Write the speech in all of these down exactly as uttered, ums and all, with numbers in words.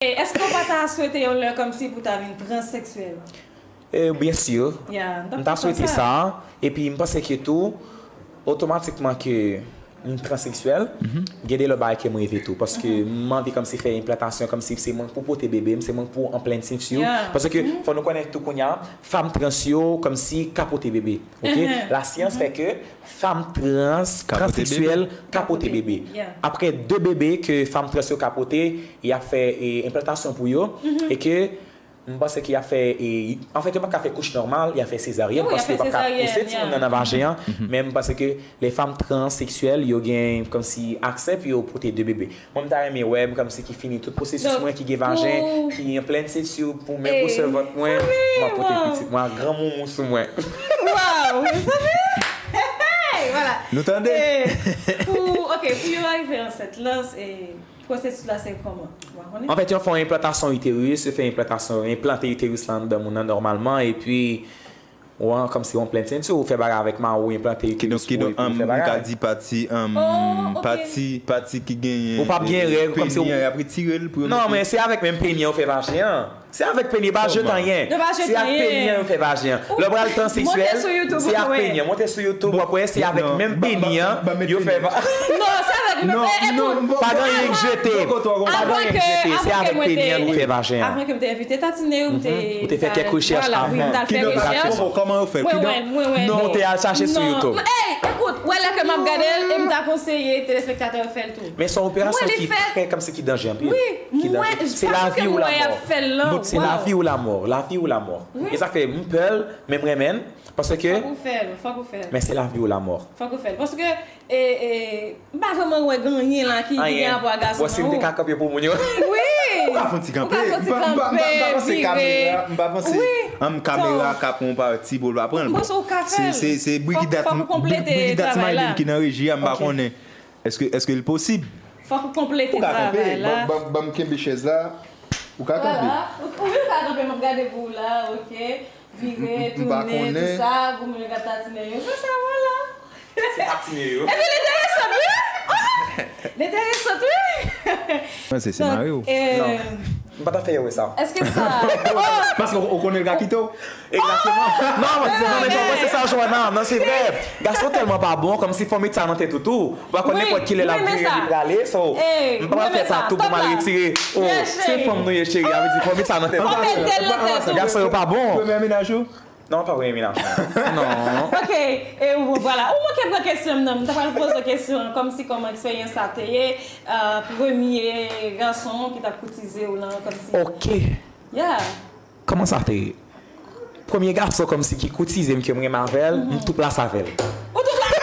E èske w pa ta swete yon lè kòmsi pou ta vin transseksyèl? E, byen si. Yeah, M ta swete sa. Epi m panse ke tou, otomatikman ke m transseksyèl, gen de lòt bagay ke m reve tou. Paske m anvi kòmsi fè enplantasyon, kòmsi se mwen k pou pote bebe m, se mwen k pou an plenn senti. Paske fò nou konnen tou kounye a, fanm trans yo kòmsi ka pote bebe. Ok? Lasyans fè ke fanm trans, transseksyèl ka pote bebe. Apre de bebe ke fanm trans yo ka pote, y ap fè e, enplantasyon pou yo. E ke m panse ke y ap fè e, anfèt, yo pa ka fè kouch nòmal, y ap fè sezaryèn paske yo pa ka pouse timoun nan nan vajen an. Men m panse ke lè fanm transseksyèl yo gen kòmsi aksè pou yo pote de bebe. Mwen m ta renmen wè m kòmsi ki fini tout pwosesis mwen, ki gen vajen, ki an plenn senti pou men gwosè vant mwen, m ap pote pitit mwen ak granmoumou sou mwen. Waw, mezanmi. Hey, hey, hey, vwala. Nou tande? Pou, ok, pou yo arive ansent lan, pwosesis la se kòman? Ou pa konnen? Anfèt, yo fè yon enplantasyon iteris, yo fè enplantasyon, enplante iteris la anndan moun nan nòmalman, epi ou an kòmsi yon plenn senti, ou fè bagay avèk mari, ou enplante iteris pou epi ou fè bagay. Kidonk, kidonk, um, m ka di pati, um, pati, pati ki genyen. Ou p ap gen règ, kòmsi ou. Peni an, y ap retire l pou yo. Non, men se avèk menm peni an ou fè vajen an. Se avèk peni, pa jete anyen. Yo pa jete Se ak peni an yo fè vajen an. Lè w pral transseksyèl, se ak peni an. Monte sou YouTube, w ap wè, se avèk menm peni an yo fè vajen an. Non, se avèk menm peni an. Pa gen anyen k jete. Pa gen anyen k jete. Se avèk peni an yo fè vajen an. Avan ke m te envite Tatine, ou te. Ou te fè kèk rechèch avan. Kidonk, kòman yo fè? Kidonk, ou te al chache sou YouTube. Ey, ekout, wè lè ke m ap gade l, e m ta konseye telespektatè yo fè l tou. Men se yon operasyon ki trè, kòmsi ki danje anpil. Wi, mwen, se lavi ou lamò. Se lavi ou lamò, lavi ou lamò. E sa fè m pè l, men m renmen l, paske. Fòk ou fè l, fòk ou fè l. Men se lavi ou lamò. Fòk ou fè l, paske, e, e, m pa vrèman wè gen anyen la ki, ki gen rapò ak gason an. Bon, si m te ka kanpe pou moun yo. Wi. Ou ka fè yon ti kanpe. M pa, m pa, m pa, m pa panse kamera, m pa panse, um, kamera ka pran yon pati pou l pa pran l. Bon, se, se, se Brigida, Brigida Smiling ki nan reji a, m pa konnen. Èske, èske l posib? Fòk ou konplete travay la. Ban m kenbe chèz la. Ou ka kanpe. Ou, ou ka kanpe, m ap gade pou ou la, ok. Vire, tounen, tout sa, pou moun yo ka tatinen yo. Se sa, vwala. Se tatinen yo. Epi l enteresan, wi. L enteresan, wi. Mwen se, se mari w. Non. M pa ta fè yo wè sa. Èske sa? Oh! Paske ou konnen l ka kite w. Egzakteman. Non, non, men fò mwen se sa, Joana. Non, se vre. Gason tèlman pa bon, kòmsi fò met sa nan tèt ou tou. Ou pa konn nenpòt kilè l ap vire li prale, so, m pa pral fè sa tou pou m al retire. Oh, se fanm nou ye, cheri, a vle di fò met sa nan tèt ou. Gason yo pa bon. Premye mennaj ou? Non, pa premye mennaj. Non. Ok, e ou, vwala. Ou manke pran kesyon m nan. M ta pral poze w kesyon an, kòmsi kòman eksperyans sa te ye, premye gason ki t ap koutize w lan, kòmsi. Ok. Yeah. Kòman sa te ye? Premye gason kòmsi ki koutize m ke m renmen avè l, m tou plase avè l. Ou tou plase?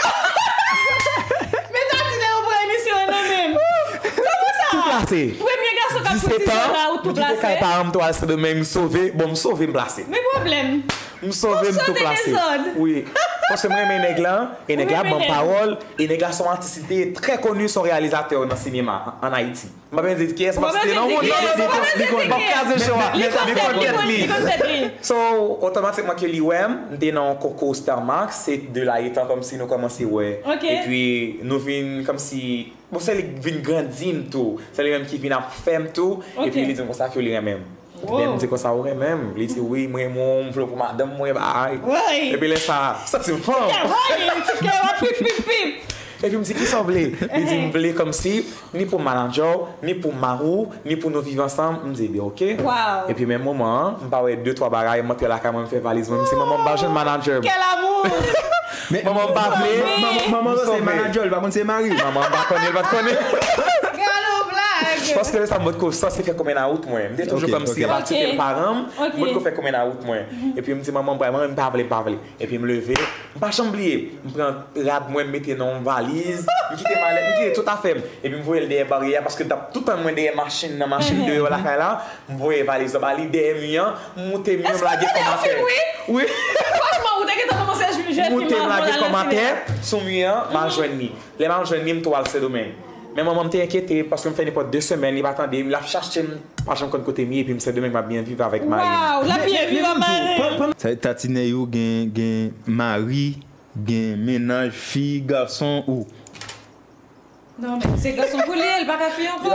Men Tatine ou pran emisyon an nan men m. Kòman sa? Tou plase. Premye gason k ap koutize w la, ou tou plase? Disetan, m kite kay paran m, m tou al Sendomeng, m sove. Bon, m sove, m plase. Men pwoblèm. M sove, m tou plase. Wi. Paske m renmen nèg la, e nèg la ban m pawòl, e nèg la se yon atis, li te trè koni, se yon reyalizatè nan sinema an Ayiti. M pa bezwen di kiyès, m p ap site non moun, m p ap kraze cho a, li konn tèt li. So, otomatikman ke li wè m, m te nan yon konkou Star Max, se de la etan kòmsi nou kòmanse wè. Epi nou vin kòmsi, bon, se li k vin grandi m tou, se li menm ki vin ap fè m tou, epi li di m konsa ke li renmen m. Lè m di konsa, ou renmen m? Li di, wi, m renmen w, m vle w pou madanm mwen, bay. Epi lè sa a, m santi m fanm. Epi m di, kisa w vle? Li di, m vle kòmsi, ni pou m manadjè w, ni pou m mari w, ni pou nou viv ansanm. M di, ebyen, oke. Epi menm moman an, m pa wè de, twa bagay, m antre lakay mwen, m fè valiz mwen, m di, manman, m pa jwenn manadjè m. Manman, m pa vle. Manman, manman se manadjè w, li pa konn se mari w. Manman, m pa konnen, li pa t konnen. Gade yon blag! Paske lè sa a, m potko sanse fè coming out mwen. M te toujou kòmsi m ap kite l paran m, m potko fè coming out mwen. Epi m di manman m, bay manman, m pa vle, m pa vle. Epi m leve, m pa janm bliye. M pran rad mwen, m mete nan yon valiz, m kite malèt, m kite tout afè m. Epi m voye l dèyè baryè a, paske l t ap tout tann mwen dèyè machin nan, machin deyò lakay la. M voye valiz lan ba li dèyè mi an, m moute mi an, m lage kò m atè. Wi. Franchman, ou te gentan kòmanse jwe fim avan l al nan sinema. Sou mi an, m al jwenn li. Lè m al jwenn li, m tou al Sendomeng. Men manman m te enkyete, paske m fè nenpòt de semèn, li pa tande m, l ap chache m, pa janm konn kote m ye, epi m Sendomeng, m ap byen viv avèk mari m. Waw, l ap byen viv ak mari l. Sa vle di Tatine yo gen, gen mari, gen mennaj, fi, gason, ou? Non, men se gason pou li, li pa ka fi ankò.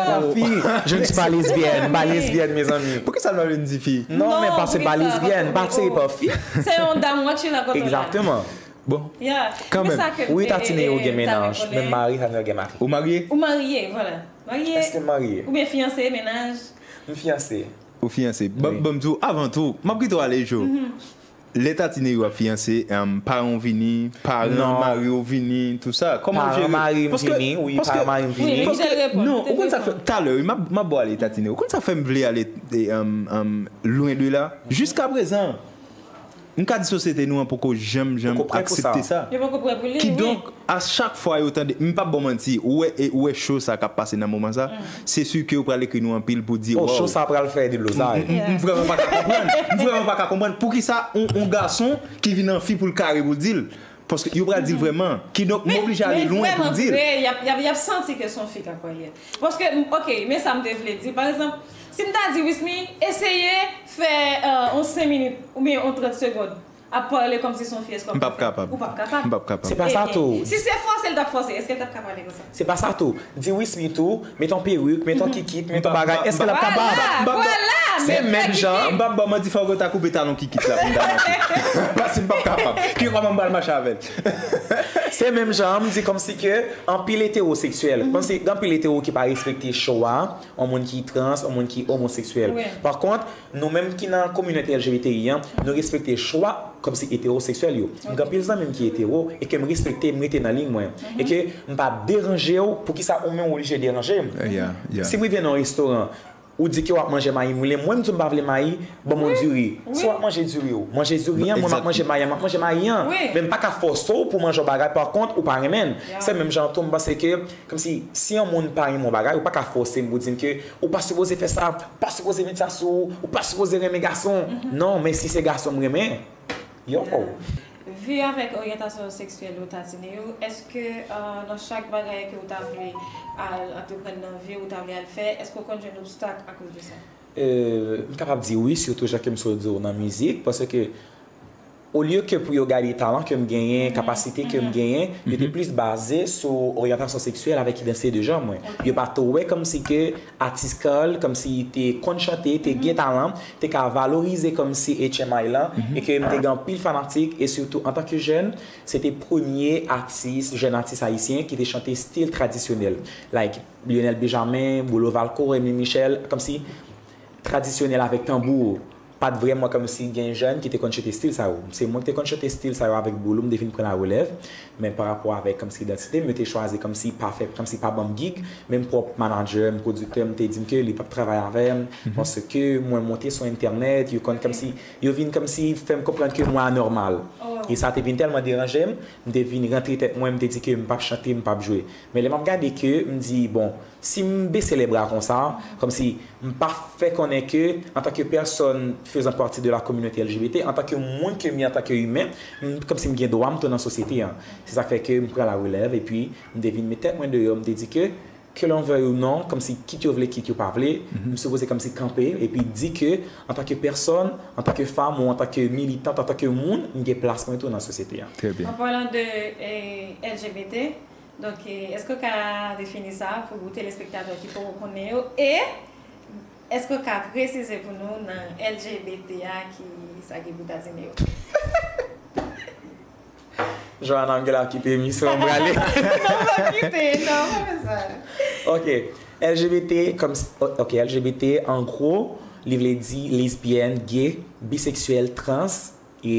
Je ne suis pas lesbienne, m pa lesbyèn, mezanmi. Poukisa l pa vle di fi? Non, men paske m pa lesbyèn, m pa atire pa fi. Se yon dam wè ki la kote la. Egzakteman. Bon, Yeah. Kanmenm. Men sa ke, Wi, e, Tatine, e, ou e, gen m ta mennaj, rekonnen. Menm mari, Tatine gen mari. Ou marye? Ou marye, vwala. Marye. Èske m marye? Oubyen fiyanse, mennaj. M fiyanse. Ou fiyanse. Ban Wi. ban m di w, avan tou, m ap kite w ale, Jo. Lè Tatine yo ap fiyanse, em, paran w vini, paran Non. mari w vini, tout sa. Kòman w Paran jere? mari m Paske- vini, wi, paske- paran mari m Wi, vini. li te reponn, Non, li te ou konn sa k fè? reponn. Talè, wi, m ap, m ap ba w ale, Tatine. Ou konn sa k fè m vle ale, e, em, em, lwen de la? Jiska prezan, m ka di sosyete nou an poko janm, janm Poko prè pou aksepte sa. Sa. Yo poko prè pou li, wi. Kidonk, a chak fwa yo tande, m p ap ba w manti, ou wè, e, ou wè cho sa k ap pase nan moman sa, se si ke yo pral ekri nou anpil pou di, Oh, waw. Cho sa pral fè deblozay. M m- m vrèman pa ka konprann. M vrèman pa ka konprann poukisa yon yon gason ki vin an fi pou l kare pou l di l. Paske yo pral di l vrèman. Kidonk, m oblije ale lwen pou m di l. Vre, y ap, y ap, y ap santi ke se yon fi k ap pale. Paske, ok, men sa m te vle di. Pa egzanp, si m ta di Wismy, eseye fè euh, yon senk minit oubyen yon trant segonn ap pale kòmsi se yon fi, èske w ap M p ap ka fè? Kapab. Ou p ap kapab. M p ap kapab. Se pa sa tou. Si se fòse l t ap fòse, èske l t ap ka pale konsa? Se pa sa tou. Di Wismy tou, met yon perik, met yon kikit, met yon bagay. Èske l ap Vwala, kapab? vwala. Se menm jan. M p ap ba w manti, fòk ou ta koupe talon kikit la pou m ta mache. Paske m p ap kapab. Ki kòman m pral mache avè l? Se menm jan, m di kòmsi ke anpil etewoseksyèl. Paske gen anpil etewo ki pa respekte chwa yon moun ki trans, yon moun ki omoseksyèl. Wi. Pa kont, nou menm ki nan kominote L G B T I an, nou respekte chwa kòmsi etewoseksyèl yo. M gen anpil zanmi m ki etewo e ke m respekte, m rete nan liy mwen. E ke m pa deranje w, poukisa ou menm ou oblije deranje m? Yeah, yeah. Si m rive nan yon restoran, ou di ke w ap manje mayi moule, mwen m di w m pa vle mayi, ban m yon diri. Si w ap manje diri w, manje diri an, mwen m ap manje mayi an, m ap manje mayi an. Wi. Men m pa ka fòse w pou w manje yon bagay, pa kont, ou pa renmen l. Yeah. Se menm jan tou, m panse ke, kòmsi, si yon moun pa renmen yon bagay, ou pa ka fòse m pou di m ke ou pa sipoze fè sa, ou pa sipoze met sa sou ou, ou pa sipoze renmen gason. Non, men si se gason m renmen, yo. Vi avèk oryantasyon seksyèl ou Tatine yo, èske euh, nan chak bagay ke ou ta vle al antreprann nan vi ou ta vle al fè, èske ou konn jwenn obstak akoz de sa? Euh, m kapab di wi, sitou jan ke m sot di w nan mizik, paske olye ke pou yo gade talan ke m genyen, kapasite ke m genyen, yo te plis baze sou oryantasyon seksyèl avèk idantite de jan mwen. Yo pa twò wè kòmsi ke atis Carl, kòmsi te konn chante, te gen talan, te ka valorize kòmsi H M I lan, e ke m te gen anpil fanatik, e sitou antanke jèn, se te premye atis, jèn atis ayisyen ki te chante stil tradisyonèl. Like Lionel Benjamin, Boulo Valco, Remy Michel, kòmsi tradisyonèl avèk tanbou. Pa t vrèman kòmsi gen jèn ki te konn chante stil sa yo. Se mwen ki te konn chante stil sa yo avèk Boulo, m te vin pran larelèv. Men pa rapò avèk kòmsi idantite m, yo te chwazi kòmsi pa fè, kòmsi pa ban m gig. Menm pwòp manadjè m, pwodiktè m te di m ke li p ap travay avè m, paske mwen monte sou entènèt, yo konn kòmsi, yo vin kòmsi fè m konprann ke mwen anòmal. E sa te vin tèlman deranje m, m te vin rantre tèt mwen, m te di ke m p ap chante, m p ap jwe. Men lè m ap gade ke, m di, bon, si m bese lè bra konsa, kòmsi m pa fè konnen ke, antanke pèsòn faisant partie de la communauté L G B T, antanke moun ke m ye antanke imen, m, kòmsi m gen dwa m tou nan sosyete an. Se sa k fè ke m pran larelèv, epi m te vin met tèt mwen deyò, m te di ke, que l'on veuille ou non, kòmsi kit yo vle, kit yo pa vle, m sipoze kòmsi kanpe, epi di ke, antanke pèsòn, antanke fanm, ou antanke militant, antanke moun, m gen plas mwen tou nan sosyete an. Très bien. An palan de eh, L G B T, donk, eh, èske w ka defini sa pou telespektatè ki poko konnen yo? E èske w ka presize pou nou nan L G B T a ki sa ki pou Tatine yo? Joanna, m gen la kipe emisyon an prale. Non, pa kite, non, pa fè sa. Ok. L G B T, kòm, ok, L G B T, an gwo, li vle di lesbyèn, gay, biseksyèl, trans, e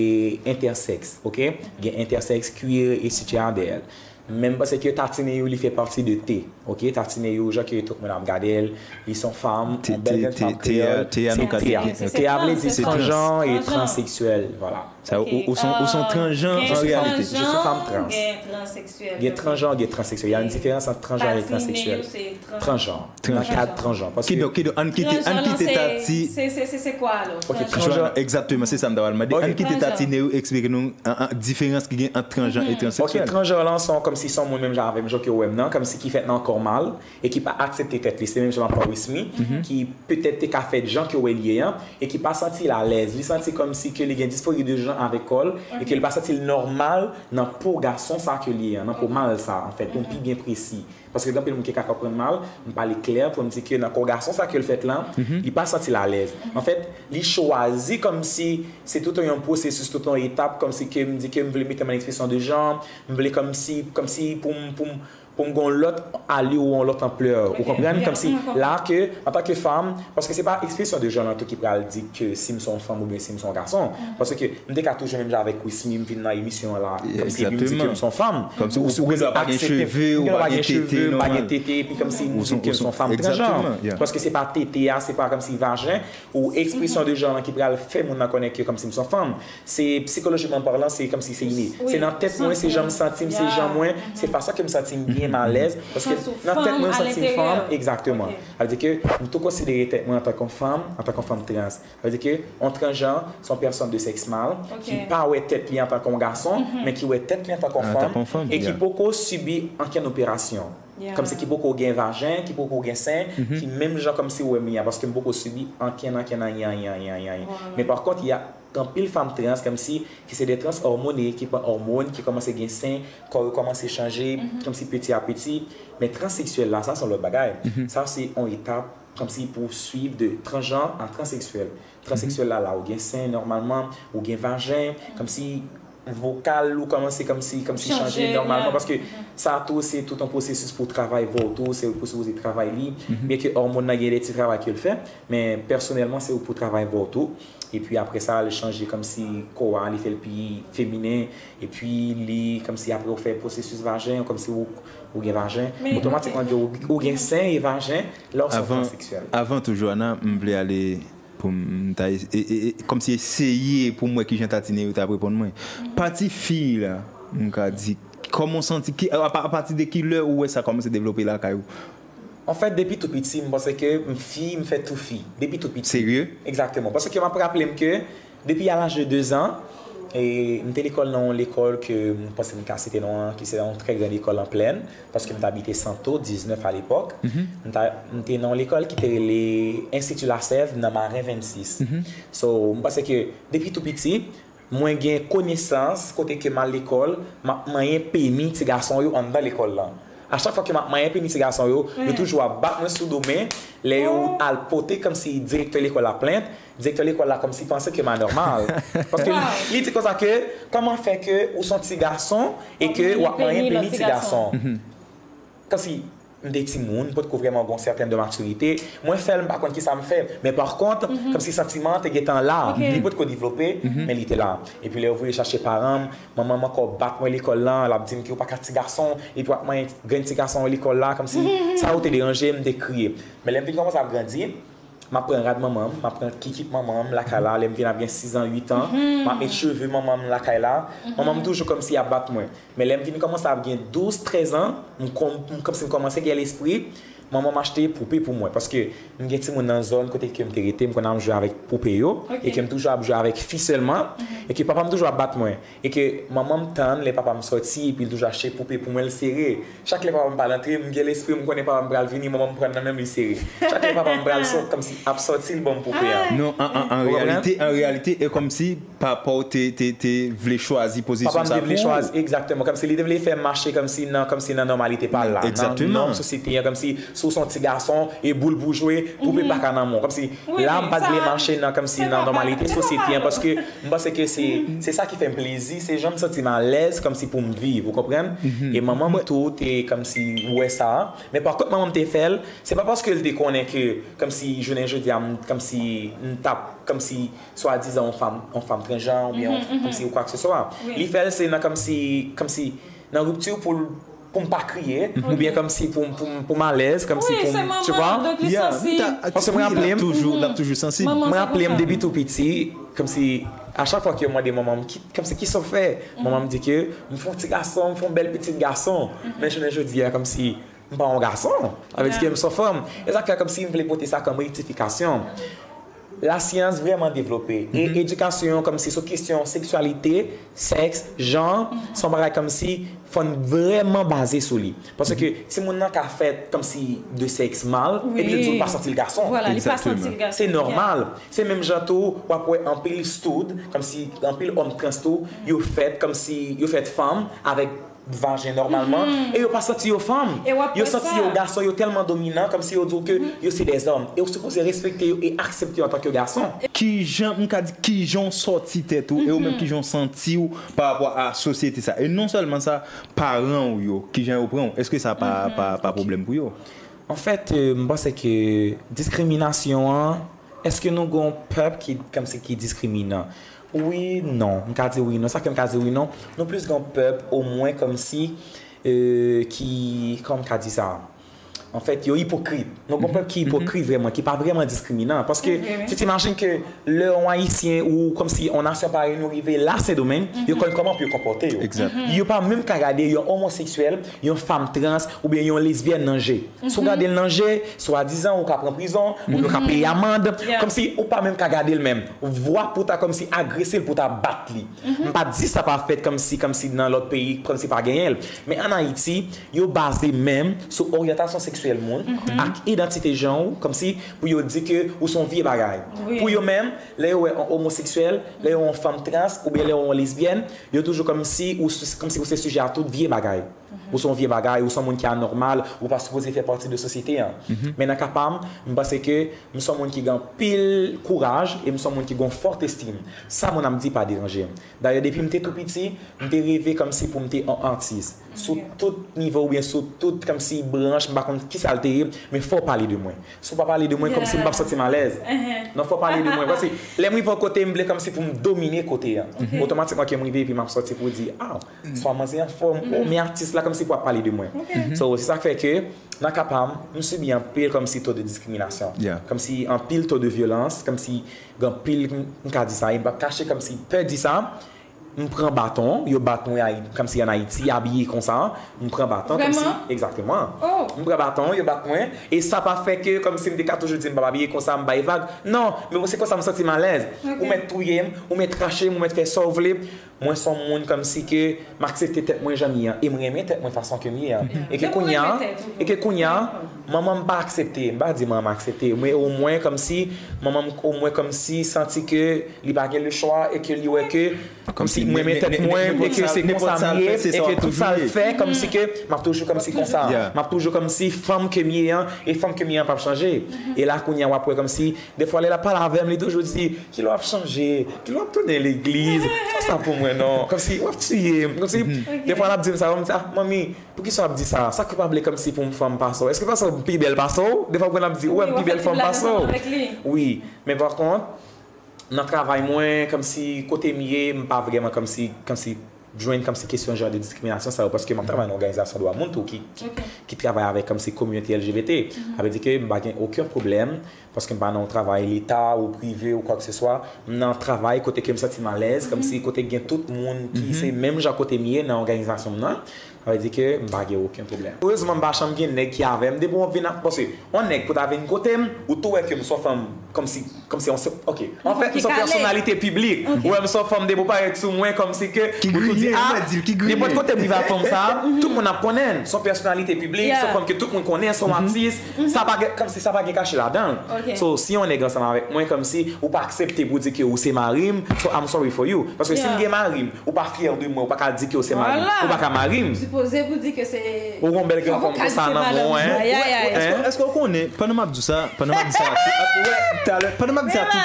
entèsèks, ok? Gen entèsèks, queer, et cetera dèyè l. Men m panse ke Tatine yo, li fè pati de T, ok? Tatine yo, jan ke tout moun ap gade l, li se yon fanm, yon bèl grenn fanm kreyòl. T a nou ka T a. kite. T a vle di Se transjan e trans. Transeksèl, vwala. Sa, ou, ou, ou se yon, ou se yon transjan Gen an reyalite. Je suis femme trans. Gen transseksèl. Gen transjan, gen transeksèl. Il y a une différence entre transgenre et transsexuel. Transjan. Nan kad transjan. Paske Kidonk, kidonk, ann kite, ann kite Tati. Se, se, se, se kwa alò? Ok, Transjan. transjan. Egzakteman, se sa m ta pral mande. Ok. Ann kite Transjan. Tatine yo eksplike nou an, an, diferans ki gen ant transjan e Ok, transeksyèl. transjan lan se yon kòmsi se yon moun menm jan avè m, jan ke w wè m nan, kòmsi ki fèt nan yon kò mal e ki pa aksepte tèt li. Se menm jan m ap pale Wismy, ki petèt te ka fèt jan ke w wè l ye an, e ki pa santi l alèz. Li santi kòmsi ke li gen disfori de jan avèk kò l, e ke li pa santi l nòmal nan po gason sa ke li ye an, nan po mal sa, anfèt, pou m pi byen presi. Paske gen anpil moun ki ka konprann mal, m pale klè pou m di ke nan kò gason sa ke l fèt lan, li pa santi l alèz. Anfèt, li chwazi kòmsi se tout yon pwosesis, tout yon etap, kòmsi ke m di ke m vle mete m an ekspresyon de jan, m vle kòmsi, kòmsi pou m, pou m, pou m gen yon lòt alè ou yon lòt anplè. Ou konprann? Kòmsi la ke, antanke fanm, paske se pa ekspresyon de jan lan tou ki pral di ke si m se yon fanm oubyen si m se yon gason. Paske m te ka toujou menm jan avèk Wismy, m vin nan emisyon an la, kòmsi epi m di ke m se yon fanm. Kòmsi ou sipoze aksepte. M gen dwa pa gen cheve, m pa gen tete, epi kòmsi m di ke m se yon fanm transjan. Paske se pa tete a, se pa kòmsi vajen, ou ekspresyon de jan lan ki pral fè moun nan konnen ke kòmsi m se yon fanm. Se psikolojikman palan, se kòmsi se ine. Se nan tèt mwen, se jan m santi m, se jan mwen, se fason ke m santi m byen, m alèz. Paske nan tèt mwen, m santi m fanm, egzakteman. Sa vle di ke m tou konsidere tèt mwen antanke yon fanm, antanke yon fanm trans. Sa vle di ke yon transjan, se yon pèsòn de sèks mal, ki pa wè tèt li antanke yon gason, men ki wè tèt li antanke yon fanm, e ki poko sibi ankenn operasyon. Kòmsi ki poko gen vajen, ki poko gen sen, ki menm jan kòmsi ou wè m ye a, paske m poko sibi ankenn, ankenn, anyen, anyen, anyen, anyen, anyen. Men pa kont, y a anpil fanm trans, kòmsi, ki se de trans òmone, ki pran òmòn, ki kòmanse gen sen, kò yo kòmanse chanje, kòmsi peti a peti. Men transeksyèl la, sa se yon lòt bagay. Sa se yon etap, kòmsi pou swiv de transjan a transeksyèl. Transeksyèl la, la ou gen sen nòmalman, ou gen vajen, kòmsi vokal ou kòmanse kòmsi, kòmsi chanje nòmalman, paske sa tou se tout yon pwosesis pou travay vòl tou, se ou pou sipoze travay li, byen ke òmòn nan gen de ti travay ke l fè, men pèsonèlman se ou pou travay vòl tou, epi apre sa li chanje kòmsi kò a, li fè l pi feminen, epi li kòmsi apre ou fè pwosesis vajen, kòmsi ou, ou gen vajen, otomatikman ou, ou gen sen e vajen, lè ou se yon transeksyèl. Avan tou, Joana, m vle ale pou m ta e- e- e- kòmsi eseye pou m wè kijan Tatine yo t ap reponn mwen. Pati fi la, m ka di, kòman w santi, ki, a, a pati de ki lè ou wè sa kòmanse devlope lakay ou? Anfèt, depi tou piti, m panse ke m fi, m fèt tou fi. Depi tou piti. Serye? Egzakteman. Paske m ap raple m ke depi a laj de dezan, e, m te lekòl nan yon lekòl ke m panse m ka site non an, ki se yon trè gran lekòl an Plèn. Paske m t abite Santo diznèf alepòk. M ta, m te nan yon lekòl ki te rele Enstiti Lasèv nan Maren vennsis. So, m panse ke depi tou piti, mwen gen konesans kote ke m al lekòl, m ap manyen peni ti gason yo anndan lekòl lan. A chak fwa ke m ap manyen peni ti gason yo, yo toujou ap bat mwen sou do, men lè yo al pote kòmsi direktè lekòl la plent, direktè lekòl la kòmsi panse ke m anòmal. Paske li, li di konsa ke, kòman fè ke ou se yon ti gason e ke w ap manyen peni ti gason? Kòmsi m te timoun, m potko vrèman gen yon sètèn de matirite. Mwen fè l, m pa konn kisa m fè. Men pa kont, kòmsi santiman an te gentan la. Li potko devlope, men li te la. Epi lè yo voye chache paran m, manman m ankò bat mwen lekòl lan, l ap di m ke w pa ka ti gason, epi w ap manyen grenn ti gason lekòl la, kòmsi sa yo te deranje m, m te kriye. Men lè m vin kòmanse ap grandi, m ap pran rad manman m, m ap pran kikit manman m lakay la, lè m vin ap gen sizan, uitan, m ap met cheve manman m lakay la. Manman m toujou kòmsi ap bat mwen. Men lè m vin kòmanse ap gen douz, trèz an, m kòm, m kòmsi m kòmanse gen lespri, manman m achte poupe pou mwen. Paske m gen timoun nan zòn kote ke m te rete, m konn ap jwe avèk poupe yo, e ke m toujou ap jwe avèk fi sèlman, e ke papa m toujou ap bat mwen. E ke manman m tann lè papa m sòti, epi l toujou achte poupe pou mwen, l sere. Chak lè papa m pral antre, m gen lespri, m konnen papa m pral vini, manman m pran nan men m, li sere. Chak lè papa m pral sòt, kòmsi ap sòti, l ban m poupe a. Non, an, an, an reyalite, an reyalite, e kòmsi papa w te, te, te vle chwazi pozisyon sa pou ou. Papa m te vle chwazi, egzakteman, kòmsi li te vle fè m mache kòmsi nan, kòmsi nan nòmalite pa l la. Nan nòm sosyete an, kòmsi si w se yon ti gason, e boul pou w jwe, poupe pa ka nan men w. Kòmsi la, m pa t vle mache nan, kòmsi nan nòmalite sosyete an, paske m panse ke se, se sa ki fè m plezi, se jan m santi m alèz, kòmsi pou m viv, ou konprann? E manman m tou te kòmsi wè sa, men pa kont manman m te fè l, se pa paske l te konnen ke kòmsi jounen jodi a, m, kòmsi m t ap, kòmsi swadizan yon fanm, yon fanm transjan, oubyen yon, kòmsi ou kwakseswa. Li fè l se nan kòmsi, kòmsi nan ripti pou l, pou m pa kriye, oubyen kòmsi pou, pou, pou m alèz, kòmsi pou m, tu vois? Paske mwen raple m, mwen raple m depi tou piti, kòmsi a chak fwa ke yo mande manman m, ki, kòmsi kisa w fè? Manman m di ke m fè yon ti gason, m fè yon bèl pitit gason. Men jounen jodi a, kòmsi m pa yon gason. Sa vle di ke m se yon fanm. E sa k fè kòmsi m vle pote sa kòm rektifikasyon. Lasyans vrèman devlope. E edikasyon kòmsi sou kesyon seksyalite, sèks, jan, se yon bagay kòmsi fò n vrèman baze sou li. Paske timoun nan ka fèt kòmsi de sèks mal, epi yo di w pa santi l gason. Se nòmal. Se menm jan tou, w ap wè anpil stud, kòmsi anpil òm trans tou, yo fèt kòmsi, yo fèt fanm avèk vajen nòmalman, e yo pa santi yo fanm. Yo santi yo gason, yo tèlman dominan, kòmsi yo di w ke yo se dèzòm. E ou sipoze respekte yo e aksepte yo antanke gason. Kijan, m ka di, kijan w sòti tèt ou, e ou menm kijan w santi w pa rapò a sosyete sa. E non sèlman sa, paran w yo, kijan yo pran w, èske sa pa, pa, pa pwoblèm pou yo? Anfèt, euh, m panse ke diskriminasyon an, èske nou gon pèp ki, kòmsi, ki diskriminan? Wi, non. M ka di wi, non. Sa fè m ka di wi, non. Nou plis gon pèp, omwen, kòmsi, euh, ki, kòman m ka di sa? Anfèt, yo ipokrit. Nou gon pèp ki ipokrit vrèman, ki pa vrèman diskriminan. Paske, tu t'imagines ke lè yon Ayisyen ou kòmsi yon nasyon parèy nou rive la Sendomeng, yo konn kòman pou yo konpòte yo. Yo pa menm ka gade yon omoseksyèl, yon fanm trans, oubyen yon lesbyèn nan je. Si w gade l nan je, swadizan ou ka pran prizon, oubyen ou ka peye amann, kòmsi ou pa menm ka gade l menm. Vwa pou ta kòmsi agrese l, pou ta bat li. M pa di sa pa fèt kòmsi, kòmsi nan lòt peyi, kòmsi pa genyen l. Men ann Ayiti, yo baze menm sou oryantasyon seksyèl moun ak idantite jan ou, kòmsi pou yo di ke ou se yon vye bagay. Pou yo menm, lè yo wè yon omoseksyèl, lè yo wè yon fanm trans, oubyen lè yo wè yon lesbyèn, yo toujou kòmsi ou, kòmsi ou se sijè a tout vye bagay. Ou se yon vye bagay, ou se yon moun ki anòmal, ou pa sipoze fè pati de sosyete an. Men nan ka pa m, m panse ke m se yon moun ki gen anpil kouraj e m se yon moun ki gen yon fòt estim. Sa moun ap di pa deranje m. Dayè, depi m te tou piti, m te reve kòmsi pou m te yon atis. Sou tout nivo oubyen sou tout kòmsi branch, m pa konn kisa l te ye, men fò w pale de mwen. Si w pa pale de mwen, kòmsi m p ap santi m alèz. Non, fò w pale de mwen. Paske lè m rive yon kote, m vle kòmsi pou m domine kote an. Otomatikman ke m rive epi m ap sòti pou di, ah, swa manzè anfòm, oh, men atis la kòmsi pou ap pale de mwen. So, se sa k fè ke, nan ka pa m, m sibi anpil kòmsi to de diskriminasyon. Kòmsi anpil to de vyolans, kòmsi gen anpil, m, m ka di sa, e m p ap kache kòmsi pè di sa. M pran baton, yo bat mwen, Ayi-, kòmsi ann Ayiti, abiye konsa, m pran baton, kòmsi, egzakteman. M pran baton, yo bat mwen, e sa pa fè ke, kòmsi m te ka toujou di m p ap abiye konsa, m bay vag. Non, men se konsa m santi m alèz. Ou mèt touye m, ou mèt rache m, ou mèt fè sa w vle. Mwen se yon moun kòmsi ke m aksepte tèt mwen jan m ye an, e m renmen tèt mwen fason ke m ye an. E ke kounye a, e ke kounye a, manman m pa aksepte, m pa di manman m aksepte, men omwen kòmsi, manman m omwen kòmsi santi ke li pa gen le chwa e ke li wè ke kòmsi mwen renmen tèt mwen e ke se konsa m ye e ke tout sa l fè kòmsi ke m ap toujou kòmsi konsa. M ap toujou kòmsi fanm ke m ye an e fanm ke m ye an p ap chanje. E la kounye a w ap wè kòmsi defwa lè l ap pale avè m, li toujou di, kilè w ap chanje? Kilè w ap tounen legliz? Fè sa pou mwen non. Kòmsi w ap tiye m. Kòmsi defwa l ap di m sa, m di, ah, manmi, poukisa w ap di sa? Sa k ou pa vle kòmsi pou m fanm pase w? Èske pase w pi bèl pase w? Defwa mwen ap di, ou wè m pi bèl fanm pase w. Wi, men pa kont, nan travay mwen, kòmsi kote m ye, m pa vrèman kòmsi, kòmsi jwenn kòmsi kesyon jan de diskriminasyon sa yo, paske m ap travay nan òganizasyon dwa moun tou ki, ki, ki travay avèk kòmsi kominote L G B T. Sa vle di ke m pa gen okenn pwoblèm, paske m pa nan yon travay leta ou prive ou kwakseswa. M nan yon travay kote ke m santi m alèz, kòmsi kote gen tout moun ki se menm jan kote m ye nan òganizasyon m nan. Sa vle di ke m pa gen okenn pwoblèm. Erezman, m pa janm gen nèg ki avè m. Depi w ap vin ap panse, yon nèg pou ta vin kote m, ou tou wè ke m se yon fanm kòmsi, kòmsi yon se, ok. Anfèt, m se yon pèsonalite piblik. Ou wè m se yon fanm, depi w parèt sou mwen, kòmsi ke ou tou di, ah, nenpòt kote m rive ak fanm sa, tout moun ap konnen l. Se yon pèsonalite piblik, se yon fanm ke tout moun konnen, se yon atis. Sa pa gen, kòmsi sa pa gen kache ladan l. So, si yon nèg ansanm avèk mwen, kòmsi ou pa aksepte pou di ke ou se mari m, so I'm sorry for you. Paske si m gen mari m, ou pa fyè de mwen, ou pa ka di ke w se mari m. Ou pa ka mari m. Ou gon bèl grann fanm konsa nan men w, en. Èske, èske w konnen, pandan m ap di w sa, pandan m ap di sa, talè, pandan m ap di sa tout,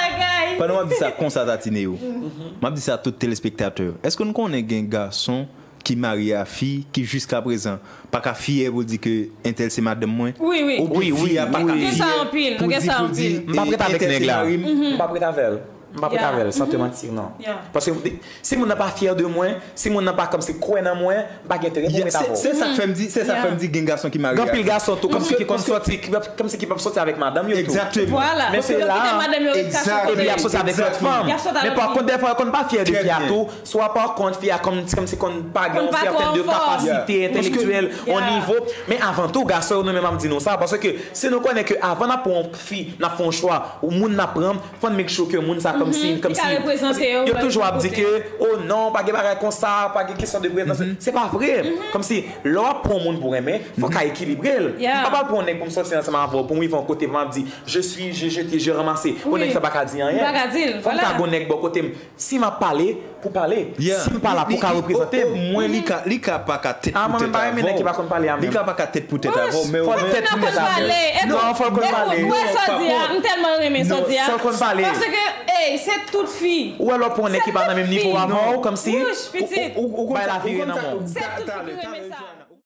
pandan m ap di sa konsa, Tati Neo, m ap di sa tout telespektatè yo. Èske nou konnen gen gason ki marye a fi ki jiskaprezan pa ka fyè pou l di ke entèl se madanm mwen? Wi, wi. Oubyen fi a pa ka fyè pou l di, pou l di entèl se mari m? M p ap ret avè l. M p ap ret avè l, san te manti, non. Paske si moun nan pa fyè de mwen, si moun nan pa kòmsi kwè nan mwen, m pa gen enterè pou m ret avè w. Se sa k fè m di, se sa k fè m di gen gason ki marye a fi. Gen anpil gason tou, kòmsi ki konn sòti, ki p ap, kòmsi ki p ap sòti avèk madanm yo tou. Egzakteman. Men se la, epi y ap sòti avèk lòt fanm. Men pa kont, dèfwa, yo konn pa fyè de fi a tou. Swa pa kont, fi a kòm, kòmsi konn pa gen yon sètèn de kapasite entèlektyèl, yon nivo. Men avan tou, gason yo, nou menm ap di nou sa, paske si nou konnen ke avan n ap pran yon fi, n ap fè yon chwa, ou moun n ap pran, fò n make sure ke moun sa Kòmsi, kòmsi, yo toujou ap di ke, oh non, pa gen bagay konsa, pa gen kesyon de pretansion. Se pa vre. Kòmsi, lè w ap pran yon moun pou renmen, fò w ka ekilibre l. M pa pral pran yon nèg pou m sòti ansanm avè w, pou m rive yon kote, pou m ap di, je suis, je jete, je ranmase. Yon nèg sa pa ka di anyen. Fò m ka gen yon nèg bò kote m. Si m ap pale, pou pale. Si m pa la, pou ka reprezante m. Omwen li ka, li ka pa ka tèt pou tèt avè w. Li ka pa ka tèt pou tèt avè w, men omwen. Fò l tèt pou tèt avè w. Non, fò l konn pale. Ou wè sa w di a, m tèlman renmen sa w di a. Fò l konn pale. Paske, ey, se tout fi. Ou wè lè w pran yon nèg ki pa nan menm nivo avè w, kòmsi. Wouch, pitit. Ou bay la vire nan men w. Se tout fi ki renmen sa.